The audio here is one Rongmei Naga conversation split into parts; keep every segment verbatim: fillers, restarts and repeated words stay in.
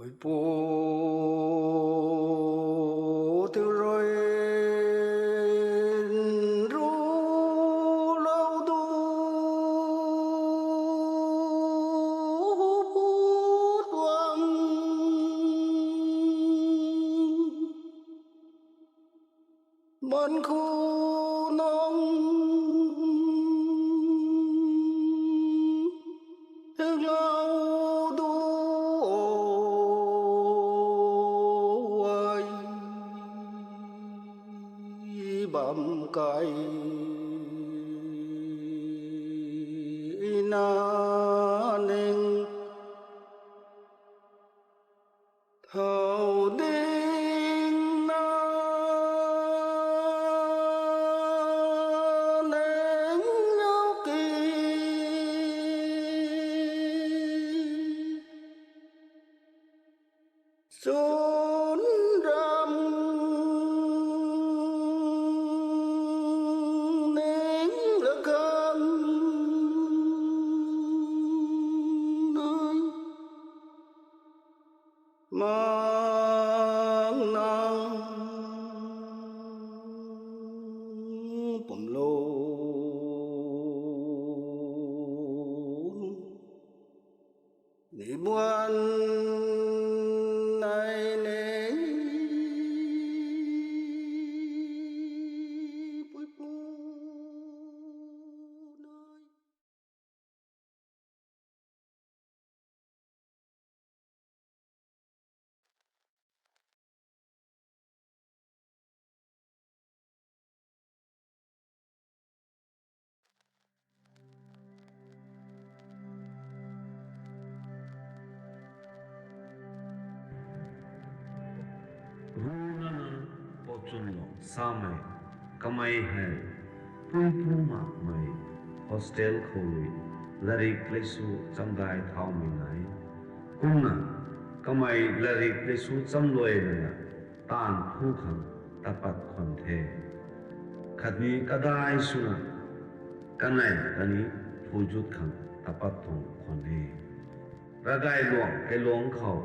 Pu tu rui ru lou du tuang man khu nong lou du ai bam kai na ning thau ding na ning lou ki sun ram ning la kan nai mang nang pum lo. Ni buan nai ne pui pu nai. Runa nang Pochunlung samei kamei hei pui pu makmei hostel khou rui larik leisu chamdai thaumei nai. Kumna kamei larik leisu chamluai lana taanv phu khang tapat khwan the. Khatni kadai swna kanei kani phu jut khang tapat tuang khwan e. Ravgay luang kailuang khou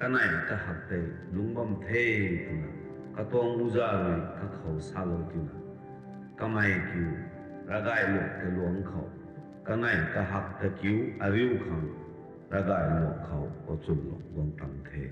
kanei kahak tei lungc bam the twna katuang uza rui kakhou salou twna kamei kiu ravgay luang kailuang khou kanei kahak ta kiu ariu khang ravgay luang khou Pochunlung guang tang the.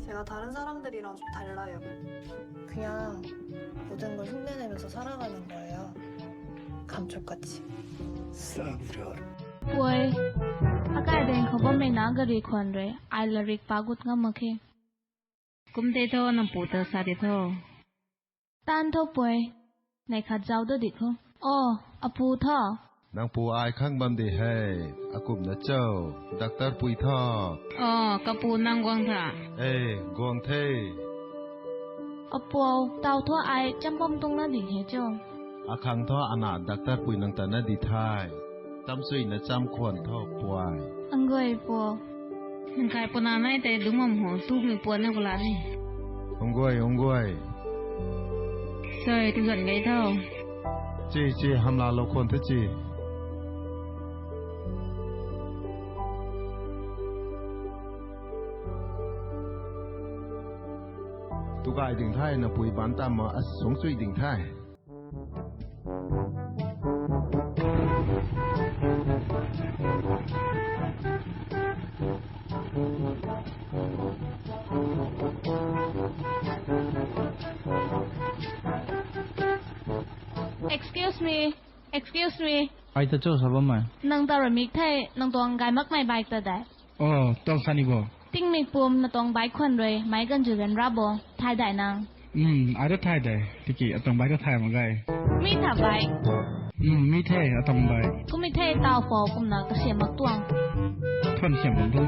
Sega tharan zaram tadi rang suk thai ra ya. Kya, utan ko sung de ne so sara ga nang ba ya. Kham chuk kat si. Sam jar. Pui, akai deng khou bammei na gari khwan re, ai larik pagut ngam mak khe. Kum te tho, nang pu ta sa di tho. Tan tho pui, nei khat zau da di tho. O, apu tho. Nang pu ai khang bam di he, akumna cho, doctor pui tho. O, kapu nang guang tha. E, guang the. Apu, tau tho ai cham bam tung na di he cho. Akhang tho ana doctor pui nang ta na di thai. Tam sui na cham khwan tho puai. Angoi pu. Nang kai puna nai tei dungmam ho, tu mei puan na kula ni. Ungguay, ungguay. Sai, tu zan gai thau. Chi, chi, hamla lou khwan the chi. Tu gay ding the, na pui ban tam ma a sung chui ding the. Excuse me, excuse me. Ai ta cho sa bam mai. Nang ta ra mik the, nang tuang gay makmei bike ta de. Oh, tuang sani bo. Tingmik pum na tuang bike khwan rui, mai ganv zu gan ra bo, thay dai nang. Hmm, ai ta thay dai, tiki atuang bike ta thay mak ge. Mi tha bike. Hmm, mi the, atuang bike. Kum mi the, tau pau kumna kasiam mak tuang. Thuan siam bam tu.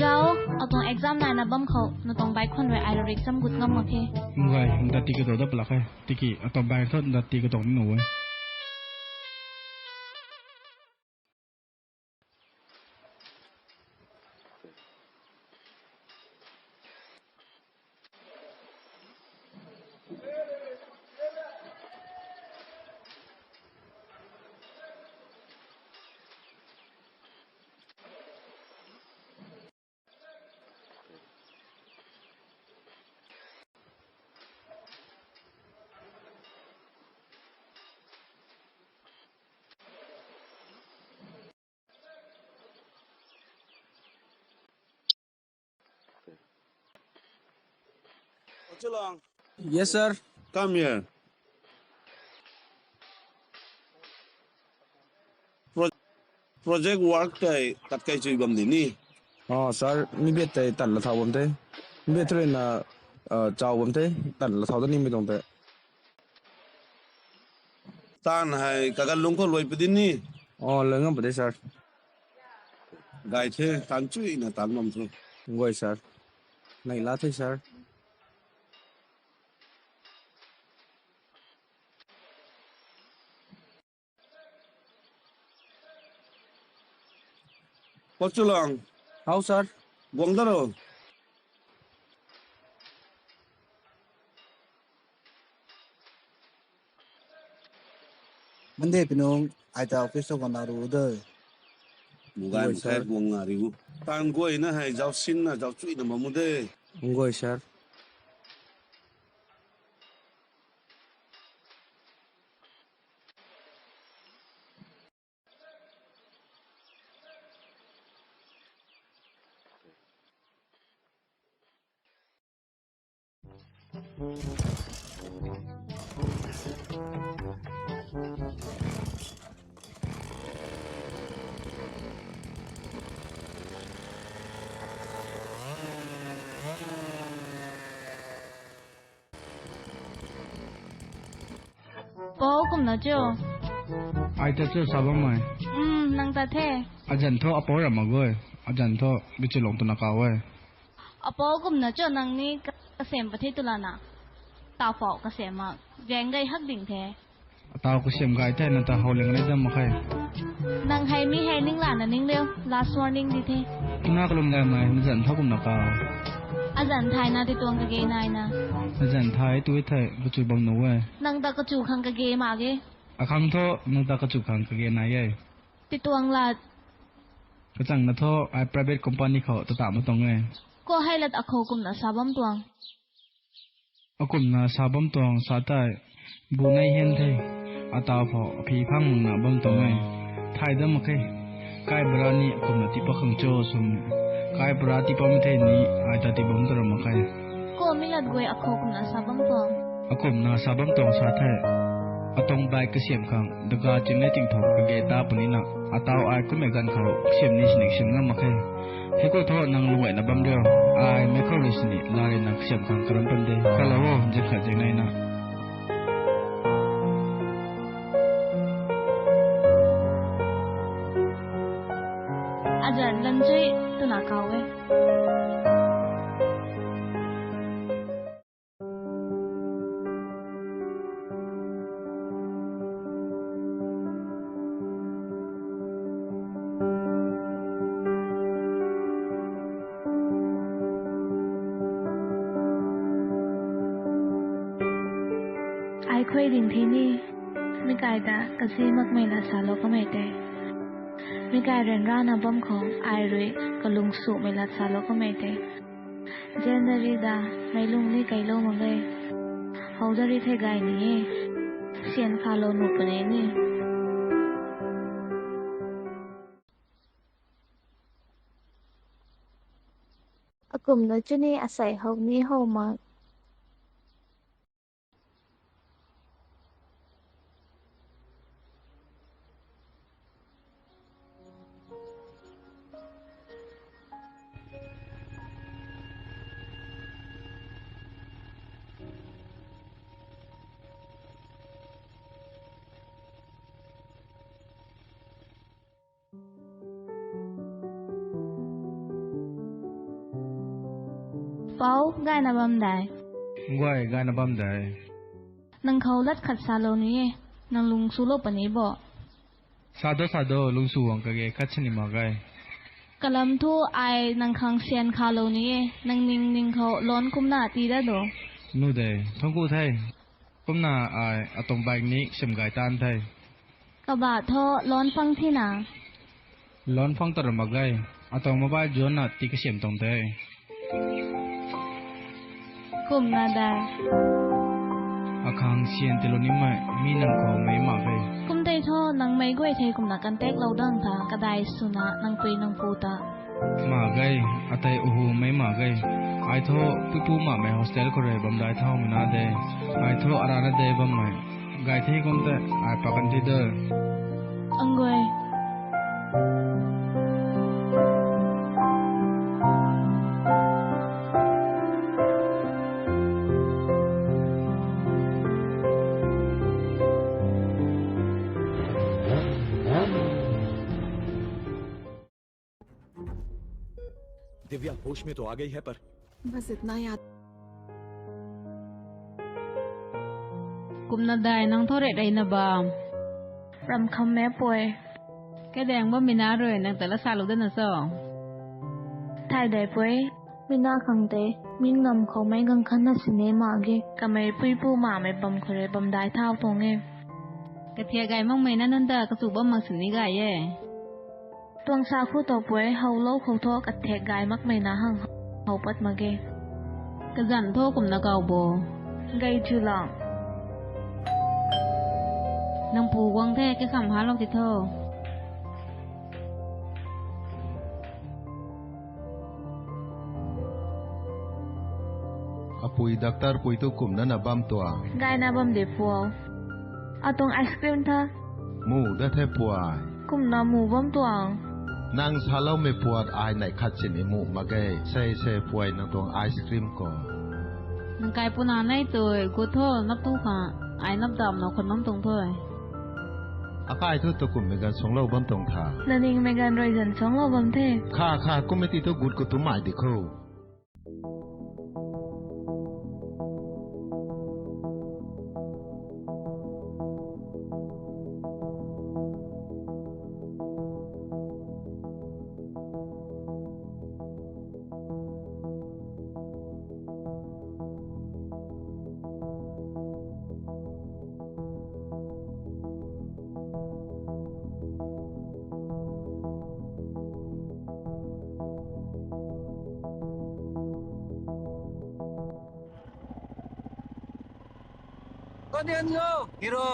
Zau, atuang exam nai na bam khou, na tuang bike khwan rui ai ra rik cham gut ngam mak the. Ngai, nda tiki to da pala khe. Tiki atuang bike thu nda tiki to ni no we. Yes, sir. Come here. Pro-, project work tei tat kai chui bam di ni. Oh, sir, mi bet tei tan la thau bam the. Mi bet thrui na, uh, chau bam the, tan la thau da ni mi tuang tei. Tan hei kagan lung khou luai pui di ni. Oh, luai ngam pui de, sir. Gay the, tan chui na tan bam thu. Ngai, sir. Nai la the, sir. Pochulang. How, sir? Guang da ro. Monday pinung, ai ta office khou guang na ru de. Mugai, sir. Mugai guang na ru. Tan guay na hei zau sin na zau chui na mamu de. Ngai, sir. Pou kumna cho? Ai ta cho sa bam mai. Hmm, nang ta the. Azan thu apou ram mak goi. Azan thu bichulong twna kau e. Apou kumna cho nang ni ka-, kasem pa the tu lana. Tau pou kasem mak. Veng gay hak ding the. Atau kasem gay the na ta hou leng rei dam mak khe. Nang hei mi hei ning lana ning leu. Last warning di the. Tuna kalum gay mai, na zan thau kumna kau. Azan thay na ti tuang kage nai na. Na zan thay tu the, kachu bam nu e. Nang ta kachu khang kage mak ge. Akhang thu, nang ta kachu khang kage nai e. Ti tuang lat. Kachang na thu, ai private company khou ta ta ma tuang e. Ko hei lat akhou kumna sa bam tuang. Akumna sa bam tuang sa tei, bu nei hian the, atau phou aphi phang mangna bam tuang e. Thay dam mak khe, kai bara ni akumna tipa khang cho swmei. Kai bara tipa mi the ni, ai ta ti bam ta ram mak khe. Ko mi lat guay akhou kumna sa bam tuang. Akumna sa bam tuang sa the, atuang bike kasiam khang, daga ching nei ting thou kage ta puni na, atau ai kummei ganv khou kasiam ni sini kasiam ngam mak khe. Hei khou thu nang lungay na bam riu, ai mei khou rui sini lari nang kasiam khang karam pan de. Kala wo, zing khat zing nei na. Azan lan chui tuna kau e. Pei ding the ni, mi kai ta kasi makmei lat salou kamei tei. Mi kai ryanrana bam khou ai rui kalung sumei lat salou kamei tei. January da, meic lung ni kailou mak ge. How da ri the gay ni e. Syan khalou nuh puni ni. Akumna chuni asei how ni how mak. Pou, gayna bam dei? Guay, gayna bam dei. Nang khou lat khat salou ni e, nang lung swlou puni bo. Sa do, sa do, lung sw guang kage, khat sini mak ge. Kalam thu ai nang khang syan khalou ni e, nang ning ning khou loan kumna tii da do. Nu de, thangc ku the. Kumna ai atuang bike ni sim gay tan the. Kaba thu loan phang thina. Loan phang ta ra mak ge, atuang mobile zuanna tii kasiam tuang the. Kumna dei? Akhang syan tiilou nimei mi nang khou meic mak ge. Kum tei thu nang meic guay thei kumna contact lou dang tha, kadai swna nang pui nang pu ta. Mak ge, atei uhu meic mak ge. Ai thu puipu makmei hostel khou rui bam dai thaumei na de. Ai thu arana de bammei. Gay the kum tei, ai pakan the de. Angguay. Divya होश में तो आ गई है, पर बस इतना याद। Kumna dei nang thu rey reyna bam? Ram kham me pui. Kadaeng bammei na rui nang ta lat salou dana cho? Thay dei pui. Mi na khang tei, mi nam khou meic ganv khatna sini mak ge. Kamei puipu makmei bam khou rui bam dai thau tuang e. Kathiak gay makmei na nunc ta kachu bam mak sini gay e. Tuang sa khu tow pui, howlou khou thu kathiak gay makmei na hang how pat mak ge. Kazanc thu kumna kaw bo? Gay chu la. Nang pu guang the, kakham halou ti tho. Apui doctor pui thu kumna na bam tuang? Gayna bam de puau. Atuang ice cream tha. Mu da the puai. Kumna mu bam tuang? Nang saloumei puat ai neih khat sini mu mak ge. Sei sei puai nang tuang ice cream khou. Nang kai puna nei tui gut tho, nap tu kha. Ai nap damna khwan bam tuang tho. Akai thu takummei ganv suanglou bam tuang tha. Naningmei ganv rui zan suanglou bam the. Kha kha, kummei ti thu gut khou tumei di kho. Kanian yo, hero,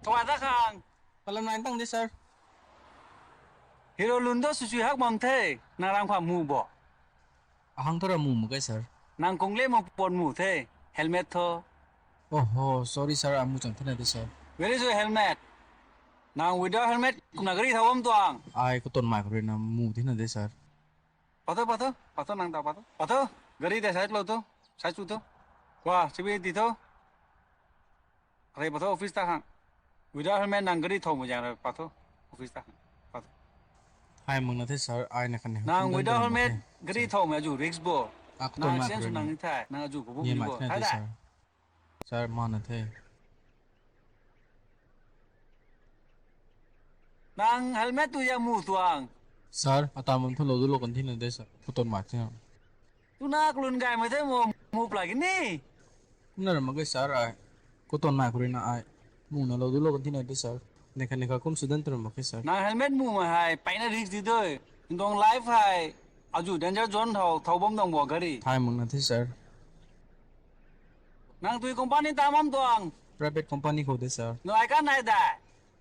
thwa da khang. Palam nine tang de, sir. Hero lun do sui sui hak bam the, nang ram kha mu bo. Ahang thu ra mu mak ge, sir. Nang kung le mak pon mu the, helmet tho. Oho, sorry, sir, amu chang thina de, sir. Where is your helmet? Nang without helmet kumna gari thau bam tuang? Ai, katon mai khou rui na mu thina de, sir. Patho, patho, patho, nang ta patho. Patho, gari de side lou tho, side chu tho. Kwa, chibi di tho. Arei patho office ta khang. Without helmet nang gari thau mu jang rei patho office ta khang. Patho. Hai mak na the, sir, ai na khan. Nang without helmet gari thau mu aju risk bo. Nang accident sw nang ni thai, nang aju khou bu ni bo. Thai da. Sir, mana the. Nang helmet tu ya mu tuang. Sir, atam bam thu lou du lou kan thina de, sir. Phuton mak thina. Tu na kalun gay mai the mo, mu pla ki ni. Kumna ra mak ge, sir, ai. Kuton nai khou rui na ai muna lou du lou kan tina de sir. Nekha nekha kum student ram mak khe sir. Nang helmet mumei hei peyna risk di dui. Ndong life hei azu danger zone thau thau bam dang bo gari. Thai mak na the sir. Nang tui company ta mam tuang. Private company khou de sir. No ai kan nai dai.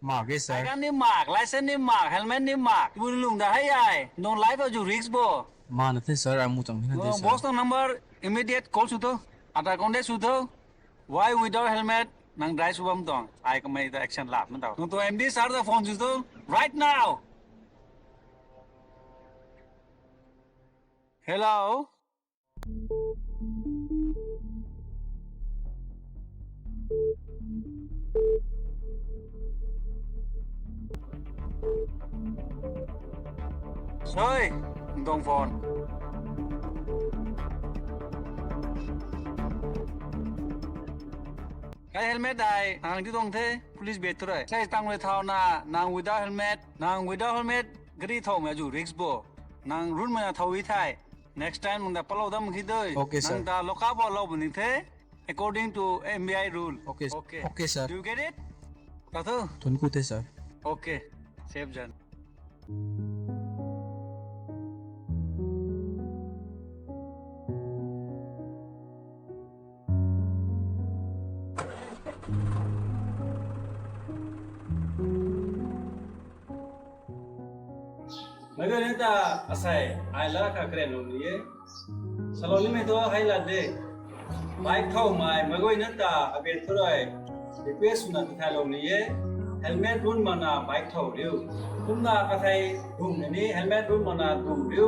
Mak ge sir. Ai kan ni mak, license ni mak, helmet ni mak. Ibu lung da hei ai. Ndong life azu risk bo. Ma na the sir, ai mu chang ni na de sir. Boss tang number immediate call sw tho. Ata contact sw tho. Why without helmet nang drive sw bam tuang? Ai kamei ta action lap man tau. Nang tu M D sir ta phone sw tho. Right now. Hello. Soi, ndong phone. Kai helmet ai, nang di dong the, police bet tu rai. Sai tang le thau na, nang without helmet, nang without helmet, gari thau mei azu risk bo. Nang run mana thau i thai. Next time nang ta palou dam khi doi. Okay, sir. Nang ta loka bo lou buni the, according to M B I rule. Okay, sir. Okay. Okay, sir. Do you get it? Ka thu? Thun ku the, sir. Okay. Safe journey. Meic guayna ta asei ai la kha karen lou ni e. Salou nimei thu hei la de. Bike thau mei meic guayna ta abe thu rui request swna tithaylou ni e. Helmet run mana bike thau riu. Kumna kathei dum ni helmet run mana dum riu.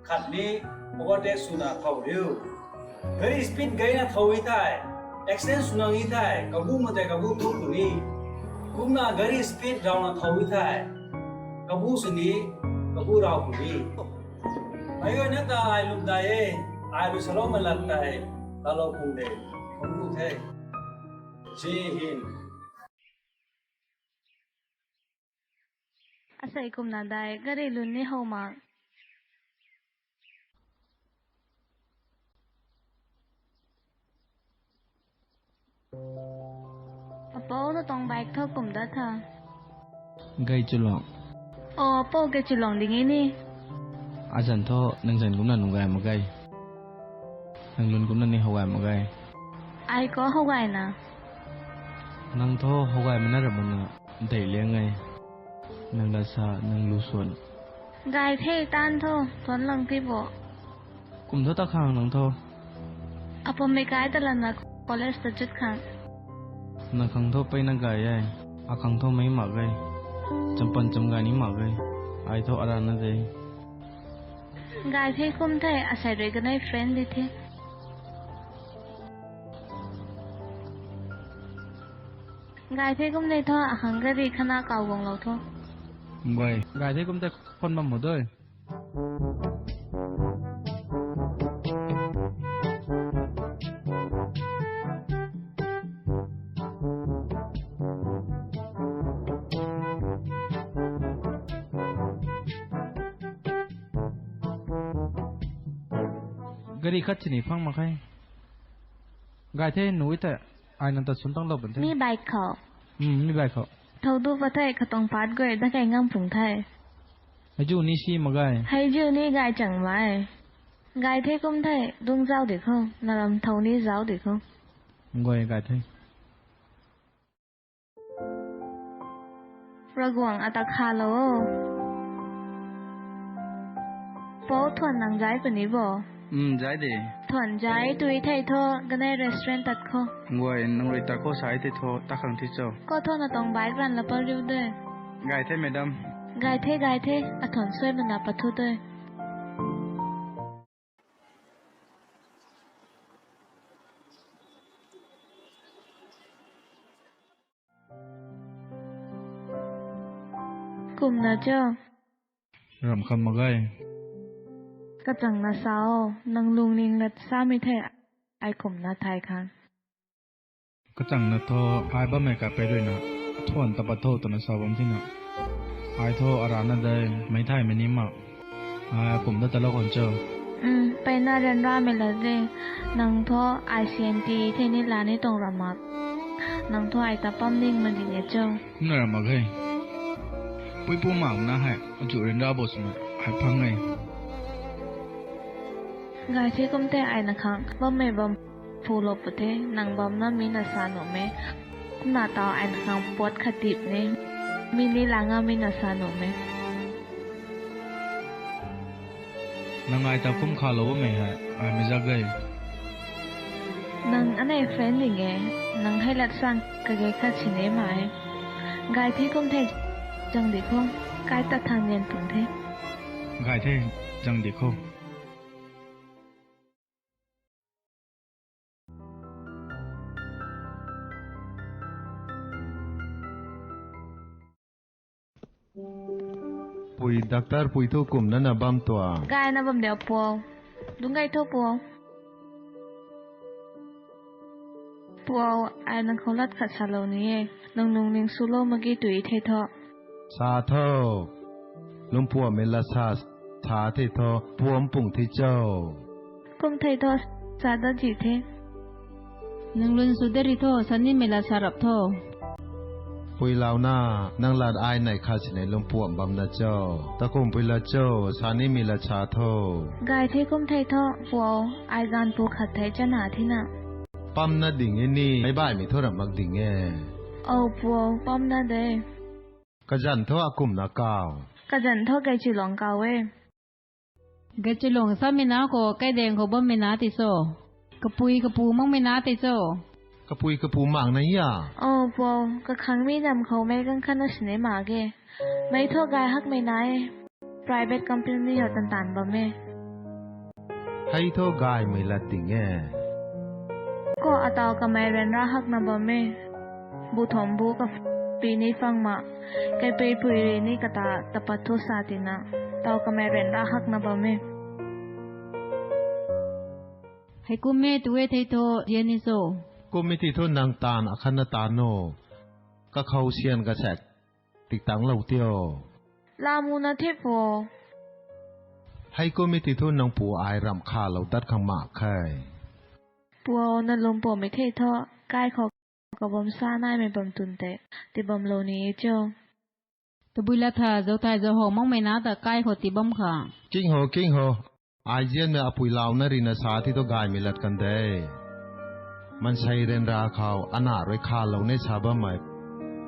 Khatni overtake swna thau riu. Gari speed gayna thau i thai, accident swna i thai, kabu ma tei kabu thu puni. Kumna gari speed rawna thau i thai, kabu sini, kabu raw puni. Meic guayna ta ai lum dai e, ai rui saloumei lat tei, talou pung de, thungc ku the. Jai Hind. Asei kumna dai, gari lun ni how mak. Apou, na tuang bike thu kum dat tha? Gay chulong. O, apou, gay chulong ding e ni. Azan thu nang zan kumna nung gay mak ge. Nang lun kumna ni how gay mak ge. Ai khou how gayna. Nang thu how gaymei na ra mana dei liang e. Nang lat sa, nang lu swan. Gay the tan thu, tuan lang the bo. Kum thu ta khang nang thu. Apammei kai ta lana college ta chut khang. Nang khang thu peyna gay e, akhang thu mei mak ge. Champan cham gay ni mak ge. Ai thu arana de. Gay the kum the, asei rui kanei friend di the. Gay the kum de thu, akhang gari khana kau guanglou tho. Gay. Gay the kum the, phone bam mo doi. Gari khat sini phang mak khe. Gay the, nuh e ta, ai nang ta sun tanglou bam the. Mi bike khou. Hmm, mi bike khou. Thau du pa thei, katuang pat guay dat kai ngam pung the. Hei zu ni si mak ge. Hei zu ni gay chang mei. Gay the kum the, dung zauc di khou, naram thau ni zauc di khou. Guay gay the. Ravguangc, ata khalou o. Pou, thuan nang zai puni bo? Hmm, zai de. Thuan zai tui thei thu, ganei restaurant tat khou. Guay, nang rui tat khou sai thei thu, tat khang thi cho. Khou thu na tuang bike ranv la pat riu de. Gay the, madam. Gay the, gay the, athuan suai mana pat thu de. Kumna cho? Ramh kham mak ge. Kachangna sa o, nang lungning lat samei the, ai kumna thay khang. Kachangna thu, ai bammei kapei ruina, thuan ta pat tho twna sa bam thina. Ai thu arana de, meic thaymei ni mak. Ai kum da talou khang cho? Um, peyna ryanramei la de, nang thu I C N T thei ni la ni tuang ra mak. nang thu ai ta pam ning ma ding e cho. Kumna ra mak ge. Puipu makna hei achu ryanra bo swmei hei phang e. Gay the kum the, aina khang bammei bam phu lou pu the, nang bamna mi na sa nuh me. Kumna tau aina khang puat khat tip ne. Mi ni langa mi na sa nuh me. Nang ai ta kum khalou bammei hei ai mei zak ge. Nang anei friend ding e, nang hei lat sang kage khat sini ma e. Gay the kum the, zang di kho, kai ta thang nian pung the. Gay the, zang di kho. Pui, doctor pui thu kumna na bam tua? Gayna bam de puau. Dungc gay tho puau. Puau, ai nang khou lat khat salou ni e. Nang lungning swlou mak ge tui the tho. Sa tho. Lungpuammei lat sa, sa the tho. Puam pung the cho. Kum the tho, sa dat ji the. Nang lun sw dat ri tho, sa nimei lat sa rap tho. Puilauna, nang lat ai nei khat sini lungpuam bamna cho. Takum pui lat cho, sa nimei lat sa tho. Gay the kum the tho, puau, ai ganv pu khat the chana thina. Pamna ding e ni, meic baihmei thu ram mak ding e. Ou puau, pamna de. Kazanc thu akumna kau? Kazanc thu Gaychiluang kau e. Gaychiluang samei na khou kaidaeng khou bammei na tei cho? Kapui kapu makmei na tei cho? Kapui kapu mak na a? O puau, kakhangmei nam khou mei ganv khatna sini mak ge. Mei thu gay hakmei na e. Private company hou tan tan bam e. Hei thu gaymei lat ding e. Khou ataw kamei ryanra hakna bam e. Bu thum bu kapui ni phang ma. Kaipui pui rui ni kata tapat thu sa tina. Taw kamei ryanra hakna bam e. Hei kum e tu e thei thu zian ni cho? Kum e ti thu nang taanv akhatna taanv o. Kakhou syan kasaek tik tangclou tio. Lamuna the puau. Hei kum e ti thu nang pu ai ramh khalou dat khang mak khe. Puau, na lungpuammei the thu, kai khou kabam sa naimei bam tun tei, tibamlou ni e cho. Tabui lat tha, zauthai zauhou makmei na ta kai khou tibam kha. King ho, king ho. Ai zianmei apui launa rina sa ti thu gaymei lat kan de. Mansei ryanra khou ana rui khalou ne sa bammei,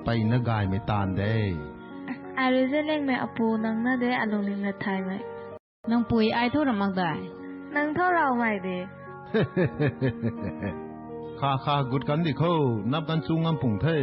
peyna gaymei taanv de. Ai rui zianlengmei apu nang na de alungning lat thaymei. Nang pui ai thu ram mak dai? Nang thu raumei de. Kha kha gut kan di kho, nap kan chu ngam pung the.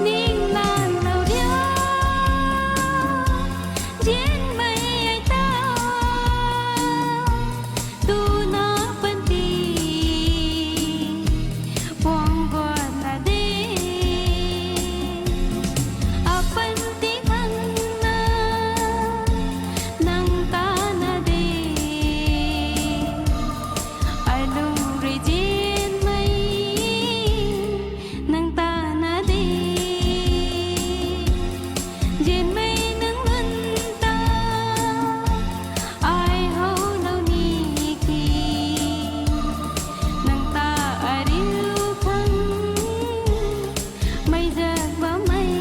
Ning lan lou dia, zianmei ai ta, tuna panty, puang guan na de, apanty khang na, nang ta na de. Alung rui zianmei, nang ta na de. Zianmei nang nunc ta, ai how lou ni ki. Nang ta ariu khang, mei zak bammei.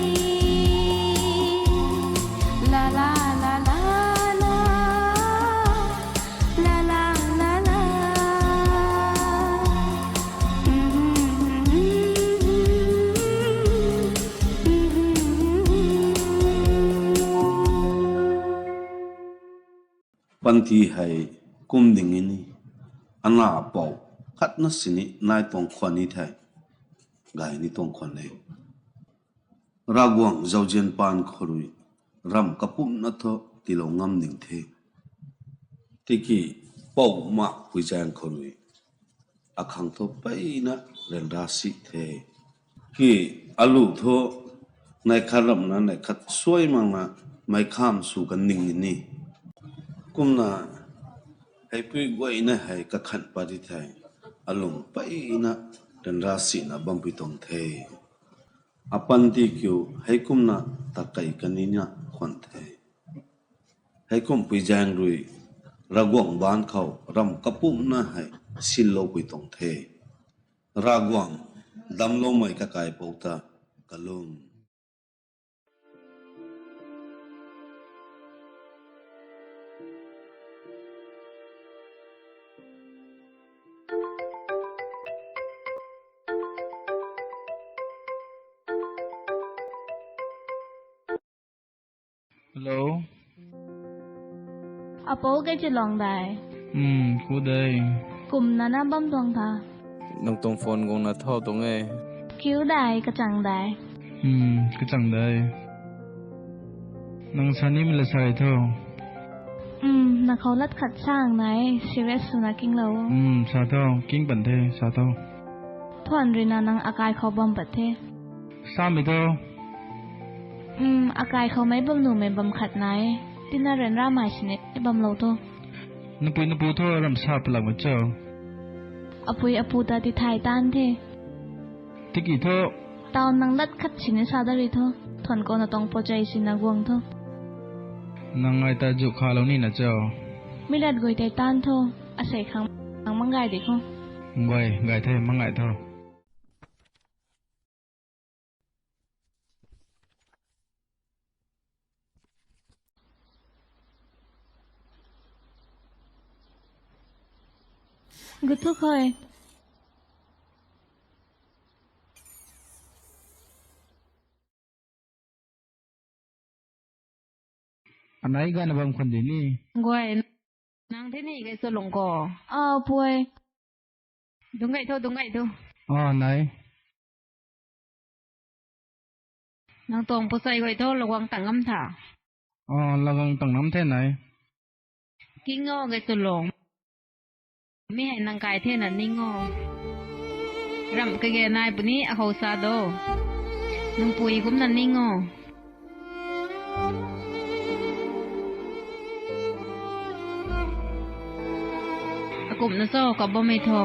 La la la la la. La la la la. Panty hei kum ding ni, ana pou khatna sini nai tuang khwan ni the, gay ni tuang khwan e. Ravguangc zauzian paan khou rui ramh kapumna thu tiilou ngam ning the. Tiki pou mak pui zaeng khou rui akhang thu peyna ryanra si the. Ki alu thu nai khat ramhna nai khat suai makna meic kham sw kan ning ni. Kumna heipui guayna hei kakhan pat di thei, alung peyna ryanra sina bampui tuang the. Apanty kiu heikumna takei kanina khwan the. Heikum pui zaeng rui Ravguangc baanc khou ramh kapumna hei sinloupui tuang the. Ravguangc damcloumei kakaipouc ta kalum. Hello. Apou Gaychulong dei? Hmm, ku dei. Kumna na bam tuang tha? Nang tuang phone guangna thau tuang e. Kiu dei, kachang dei? Hmm, kachang dei. Nang sa nimei la sa e tho? Hmm, na khou lat khat sang nai, serious swna kinglou. Hmm, sa tho, king pan the, sa tho. Thuan ruina nang akai khou bam pat the. Samei tho? Hmm, akai khou mei bam nuhmei bam khat nai, tina ryanramei sini bamlou tho. Napui napu tho ramh sa palak mak cho? Apui apu ta tithay taanv the. Tiki tho? Tau nang lat khat sini sa da ri tho. Thuan khou na tuang pochei sina guang tho. Nang ai ta zuk khalou nina cho? Mi lat guay tei taanv tho. Asei khang nang mangai di kho. Guay, gay the, mangai tho. Gu thu khoi. Anei gana bam khwan di ni. Guay, nang the ni Gaychulong ko? Aw, pui. Dungc gay tho, dungc gay tho. Aw, nai. Nang tuang pochei guay tho, laguang tang ngam tha. Aw, laguang tang ngam the nai. King o, Gaychulong. Mi hei nang kai the na ning o. Ramh kage nai puni akhou sa do. Nang pui kumna ning o. Akumna cho kabam e tho.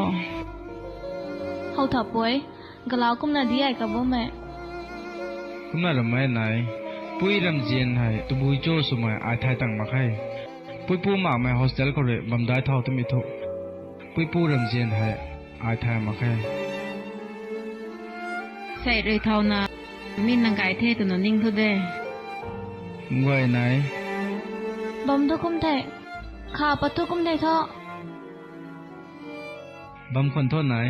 How tha pui, galau kumna di ai kabam e. Kumna ramei nai, pui ramzian hei tabui cho swmei ai thay tang mak khe. Puipu makmei hostel khou rui bam dai thau twmei thu. Puipu ramzian hei ai thay mak khe. Sei rui thauna, mi nang kai the twna ning thu de. Guay nai. Bam thu kum the. Kha pat thu kum the tho. Bam khwan tho nai.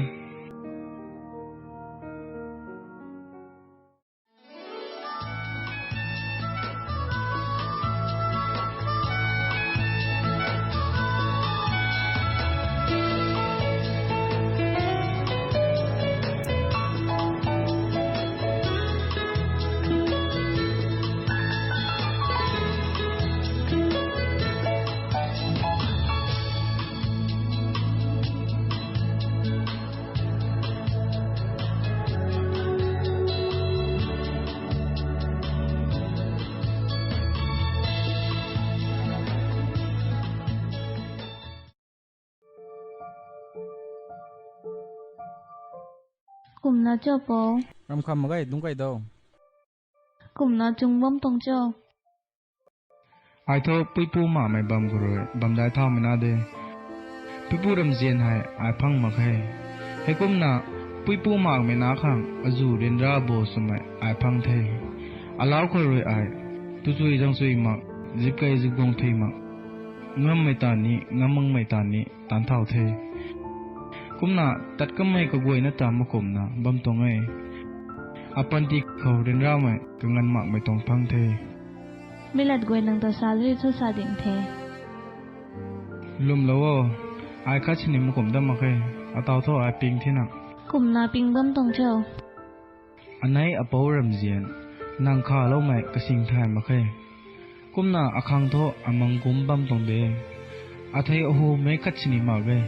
Kumna cho po? Ram kham mak ge, dungc kei do. Kumna chung bam tuang cho? Ai thu puipu makmei bam khou rui bam dai thaumei na de. Puipu ramzian hei ai phang mak khe. Heikumna puipu makmei na khang azu ryanra bo swmei ai phang the. Alau khou rui ai tuchui zangchui mak, zipkei zipguang thui mak, ngammei ta ni, ngam makmei ta ni, taanc thau the. Kumna tat kamei kaguayna ta makumna bam tuang e. Apanty khou ryanramei kanganv makmei tuang phang the. Mi lat guay nang ta salary thu sa ding the. Lwmlou o, ai khat sini makum dam mak khe, ataw thu ai ping thena. Kumna ping bam tuang cho? Anei apou ramzian, nang khaloumei kasing thay mak khe. Kumna akhang thu amang kum bam tuang de. Athei ahu meic khat sini mak ge.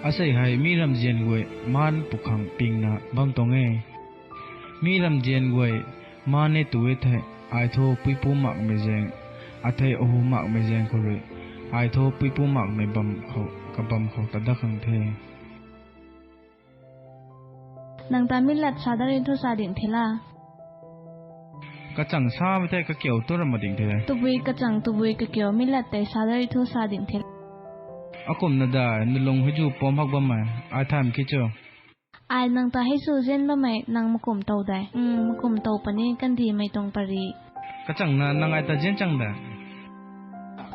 Asei hei mi ramzian guay maan pwkhang pingna bam tuang e. Mi ramzian guay maan e tu e thei, ai thu puipu makmei zaeng, athei ahu makmei zaeng khou rui, ai thu puipu makmei bam khou, kabam khou ta dat khang the. Nang ta mi lat sa dat ri thu sa ding the la? Kachang samei tei kakiu tu ram mak ding the. Tabui kachang tabui kakiu mi lat tei sa dat ri thu sa ding the. Akumna dai, nalung hei zu pom hak bammei, ai thay mak khe cho? Ai nang ta hei su zian bammei nang makum tow dai. Mm, makum tow puni kandihmei tuang pary. Kachangna nang ai ta zian chang dai.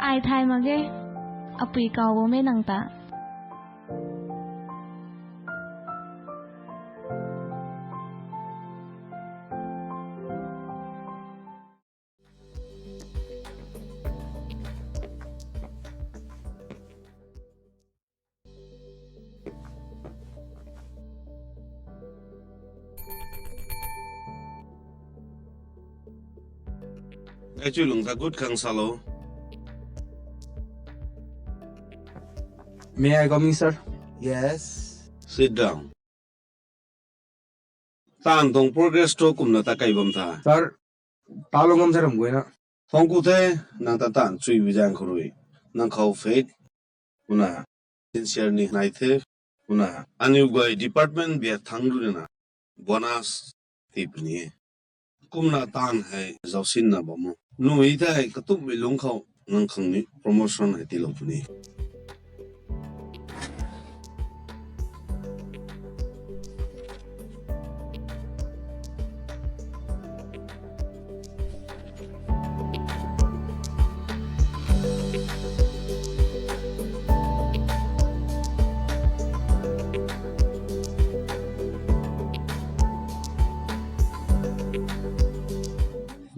Ai thay mak ge, apui kaw bam e nang ta. Gaychui lung ta gut khang salou. May I come in, sir? Yes. Sit down. Taanv tuang progress thu kumna ta kei bam tha? Sir, talou ngam sa ram guayna. Thangc ku the, nang ta taanv chuibui zaeng khou rui, nang khou faith, kumna sincere ni nai the, kumna aniu guay department biak thangc ruina bonus tii puni e. Kumna taanv hei zausinna bam o. Nui thei katumhmei lungc khou nang khang ni promotion hei tiilou puni.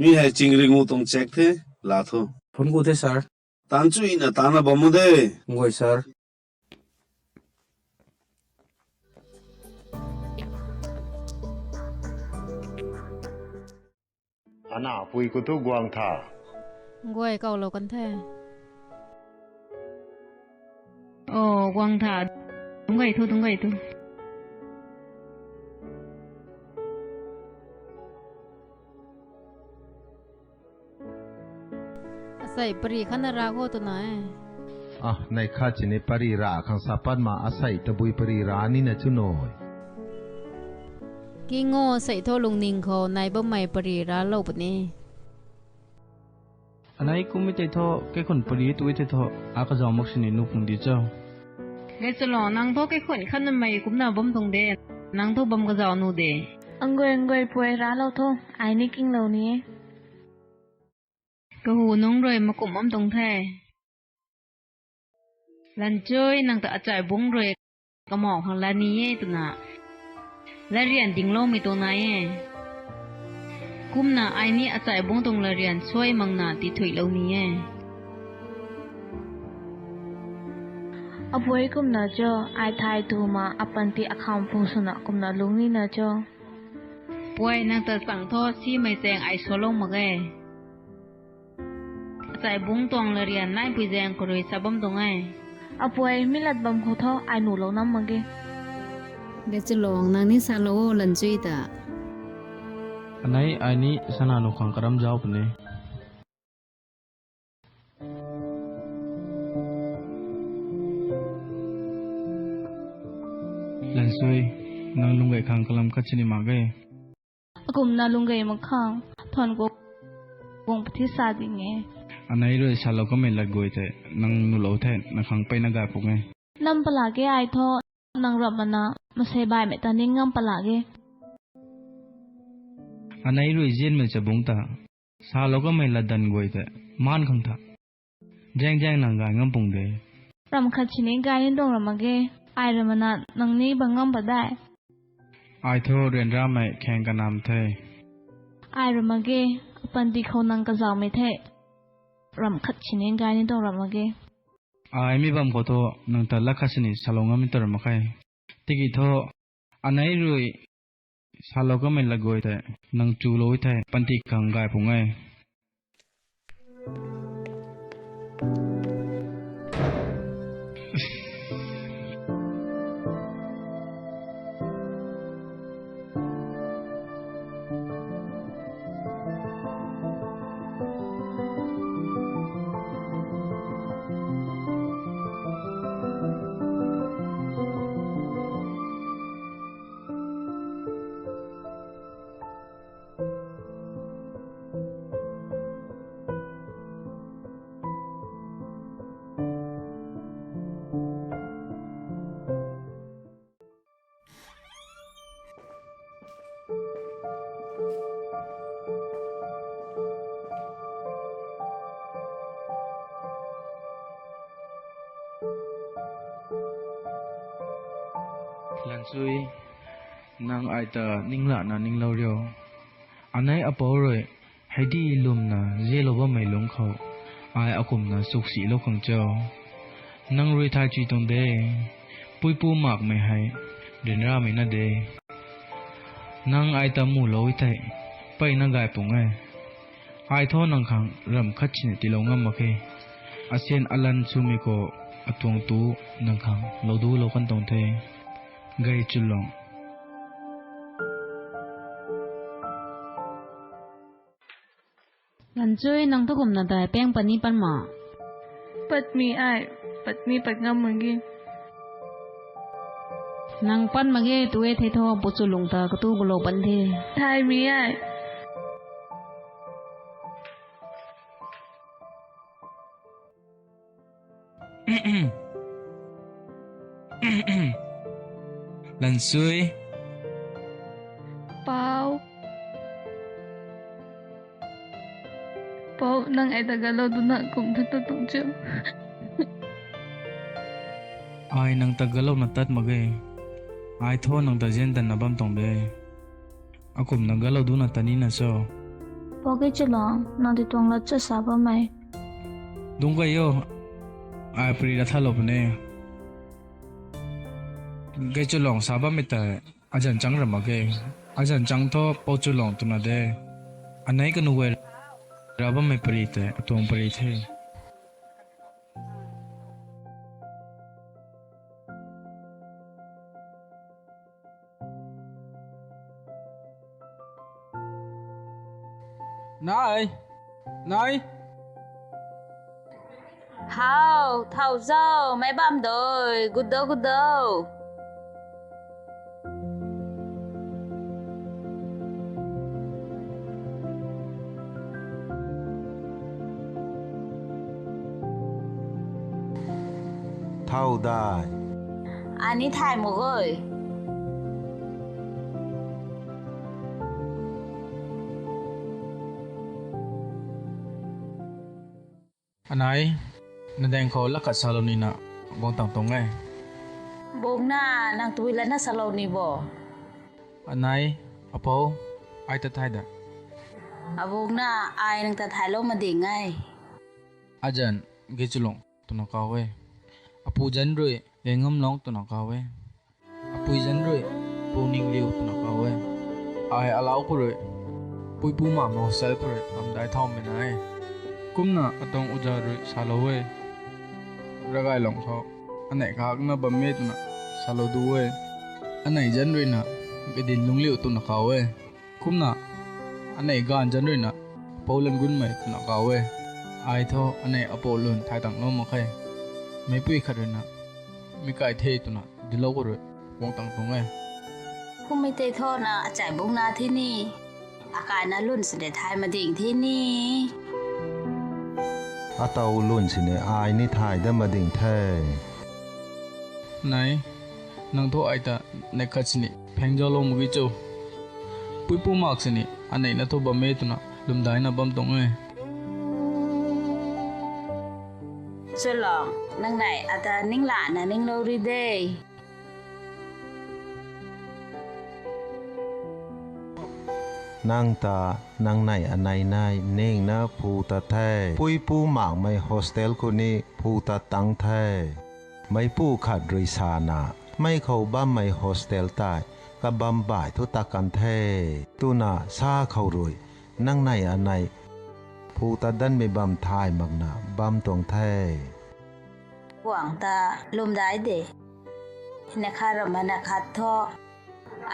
Mi hei chingringu tuang cheque the, laa tho. Phone ku the, sir. Taanv chuina taanvna bam o de. Nguay, sir. Ana pui khou thu guang tha. Nguay kawlou kan the. O, guang tha. Dungc gay thu, dungc gay thu. Asei pary khatna ra khou twna e. Ah, nei khat sini pary ra khang sa pat ma, asei tabui pary ra nina chu nui. Kingo sei thu lungning khou nai bammei pary raclou puni. Anei kummei tei thu, kaikhun pary tu e tei thu, a kazauh mak sini nuh pung di cho. Gaychalong, nang thu kaikhun khatnamei kumna bam tuang de, nang thu bam kazauh nuh de. Nguay, nguay puai raclou tho, ai ni kinglou ni e. Kahu nunc rui makum bam tuang the. Lanchui, nang ta achaibungc rui kamauh khang la ni e twna latryan dingloumei tuang nai e. Kumna ai ni achaibungc tuang latryan suai makna tithuihlou ni e. Apuai kumna cho, ai thay tu ma, apanty akham phu swna kumna lungc nina cho. Puai, nang ta chang thu simei zaeng ai sualou mak e. Achaibungc tuang latryan naipui zaeng khou rui sa bam tuang e. Apuai, mi lat bam khou thu ai nuhlou nam mak ge. Gaychalong, nang ni salou o Lanchui ta. Anei ai ni sana nuh khang karam zauc puni. Lanchui, Nang lung gay khang kalam khat sini mak ge. Akumna lung gay mak khang, thuan khou guang pathi sa ding e. Anei rui salou kamei lat guay tei, nang nulou the, nang khang peyna gay pung e. Nam pala ge ai thu, nang ramh mana, masei baihmei ta ning ngam pala ge. Anei rui zianmei chabungc ta, salou kamei latdanv guay tei, maan khang tha. Zaeng zaeng nang gay ngam pung de. Ramh khat sini gay ni tuang ramh mak ge, ai ramh mana nang ni bam ngam pat dai. Ai thu ryanramei khaeng kanam the. Ai ramh mak ge, apanty khou nang kazauhmei the. Ramh khat sini gay ni tuang ramh mak ge. Ai mi bam khou thu nang ta lat khat sini salou ngam ni tuang ramh mak khe. Tiki thu, anei rui salou kamei lat guay tei, nang chulou thei, panty khang gay pung e. Lanchui, nang ai ta ninglana ninglou rio. Anei apou rui heidi lwmna zialou bammei lungc khou, ai akumna chuksilou khang cho. Nang rui thay chui tuang de, puipu makmei hei ryanramei na de. Nang ai ta mulou thei, peyna gay pung e. Ai thu nang khang ramh khat sini tiilou ngam mak khe. Asian alan swmei khou atuang tu nang khang lou dulou kan tuang the. Gay chulong. Lanchui, nang thu kumna tei pang pat ni pan ma? Patmei ai, patmei pat ngam mak ge. Nang pat mak ge tu e thei thu, pu chulong ta katu gulou pan the. Thaymei ai. Lanchui. Pou. Pou, nang ai ta galou duna kum tha tu tuang cho. Ai nang ta galouna tat mak ge. Ai thu nang ta ziandanna bam tuang de. Akumna galou duna tat nina cho. Pou Gaychulong, nang ti tuang lat cho sa bammei. Dungc gay o, ai pari ra thalou puni. Gaychulong sa bammei tei, azanc chang ra mak ge. Azanc chang thu Pou Chulong twna de. Anei kanu guay ra bammei pari tei, atuang pari the. Nai! Nai! How, thau zau, meic bam doi, gut dou, gut dou. Thau dai. Ani thay mak goi. Anei, nadaeng khou lakhat salou nina, guang tang tuang e. Bungna, nang tui lana salou ni bo? Anei, apou, ai ta thay da. Abungna, ai nang ta thaylou mading e. Azanc, Gaychulong twna kaw e. Apu zanc rui, Gayngamlong twna kaw e. Apui zanc rui, Pu Ningliu twna kaw e. Ai alau khou rui, puipu ma mosel khou rui bamdai thaumei na e. Kumna atuang uza rui salou e. Ravgaylong khou, anei khakna bam e twna salou du e. Anei zanc ruina, Gaydinlungliu twna kaw e. Kumna, anei gaanv zanc ruina, Pou Langunmei twna kaw e. Ai thu anei apou lun thay tanglou mak khe. Meicpui khat ruina, mi kai the twna dilou khou rui, guang tang tuang e. Kummei tei thu na achai bung na the ni. Akaina lun sini thay mading the ni. Ataw lun sini ai ni thay dat mading the. Nei, nang thu ai ta neih khat sini phengzalou mak ge cho. Puipu mak sini anei na thu bam e twna lumdaina bam tuang e. Chulong, nang nei ata ning lana ninglou ri de. Nang ta, nang nei anei nei ningna phu ta the. Puipu makmei hostel khou ni phu ta tang the. Meipu khat rui sana, mei khou bammei hostel tei kabam bai thu ta kan the, twna sa khou rui, nang nei anei phu ta danmei bam thay makna bam tuang the. Guang ta lumdai de. Neih khat ramh neih khat thu.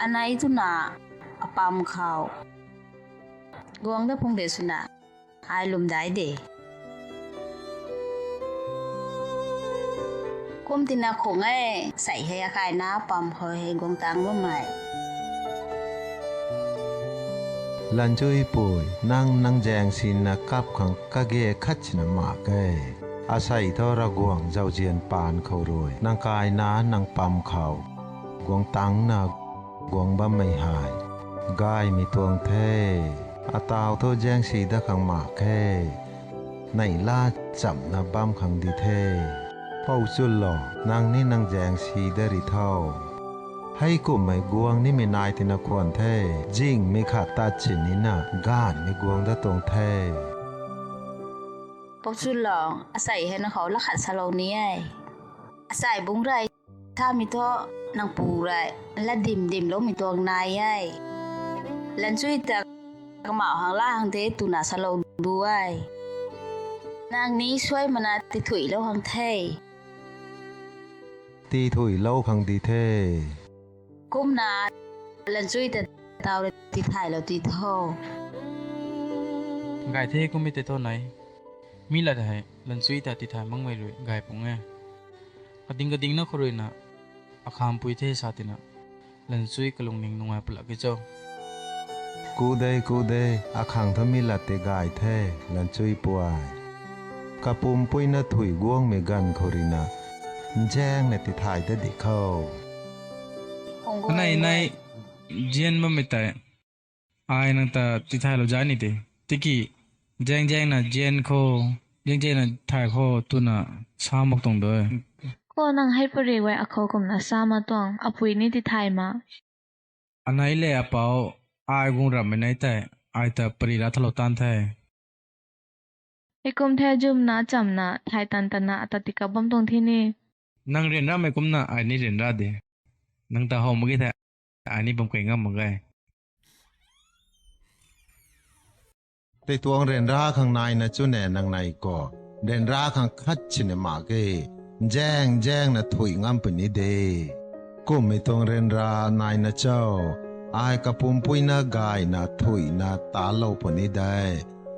Anei twna apam khou guang da phung de swna. Ai lumdai de. Kum tina khung e, sei hei akaina pam khou hei guang tang bammei. Lanchuipui, nang nang zaeng sina kap khang kage khat sina mak e. Asei thu Ravguangc zauzian paan khou rui nang kaina nang pam khou guang tangna guang bammei hei gaymei tuang the. Ataw thu zaeng si dat khang mak khe. Neihla chamna bam khang di the. Pou Chulong, nang ni nang zaeng si dat ri tho. Heikumhmei guang nimei nai tina khwan the. Zingmei khat tat sinina gaanvmei guang dat tuang the. Pou Chulong, asei hei na khou la khat salou ni e. Asei bung rei samei thu nang pu rei lat dim dimloumei tuang nai e. Lanchui ta kamau hang la hang the twna salou du e. Nang ni suai mana tithuilou hang the. Tithuilou khang di the. Kumna Lanchui ta taw rui tithaylou ti tho. Gay the kummei tei tho nei. Mi lat hei Lanchui ta tithay makmei rui gay pung e. Kading kadingna khou ruina akhampui the sa tina Lanchui kalungning nungai pulak ki cho. Ku de, ku de, akhang thu mi lat tei gay the, Lanchui puai. Kapumpuina thui guangmei ganv khou ruina nzaengna tithay dat di khou. Anei nai zian bammei tei ai nang ta tithaylou zay ni de. Tiki zaeng zaengna zian khou, zaeng zaengna thay khou twna sa mak tuang de. Khou nang hei pari guay akhou kumna sa mak tuang, apui ni tithay ma. Anei le apou, ai guang ramhmei nei tei ai ta pari ra thalou tan the. Heikum the, zumna chamna thay tan tanna ata tika bam tuang the ni. Nang ryanramei kumna ai ni ryanra de. Nang ta how mak ge the, ai ni bam key ngam mak ge. Tei tuang ryanra khang naina chune nang nei khou, ryanra khang khat sini mak ge. Nzaeng nzaengna thui ngam puni de. Kummei tuang ryanra naina cho, ai kapumpuina gayna thuina talou puni de.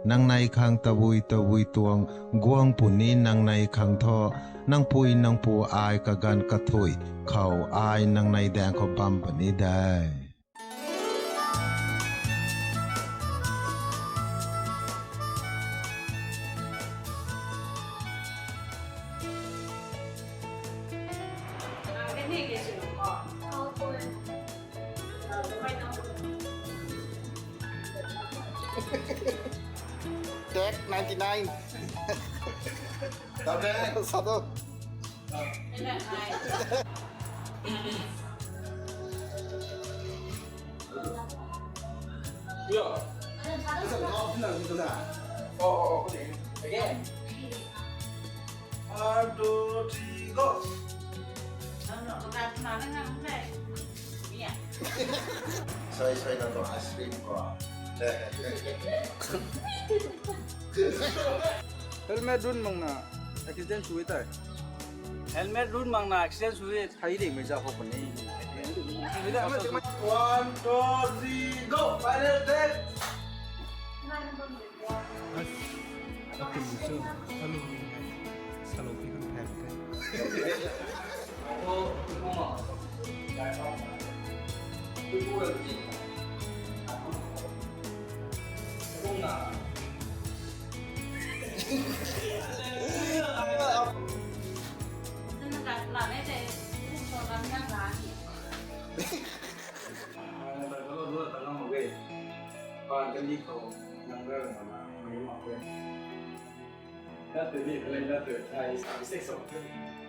Nang nei khang tabui tabui tuang guang puni, nang nei khang thu, nang pui nang pu ai kaganv kathui khou ai nang nei daeng khou bam puni de. Take ninety nine. Satu. One, two, three, go. Soi soi na tu ice cream ko. Helmet run makna accident sui tei. Helmet run makna accident sui. Thai ding mei za ho puni. One, two, three, go. Final take. As, atum su, alu, salou pi kan thai. Apo, apo ma. That to me, like that to, I, I say something.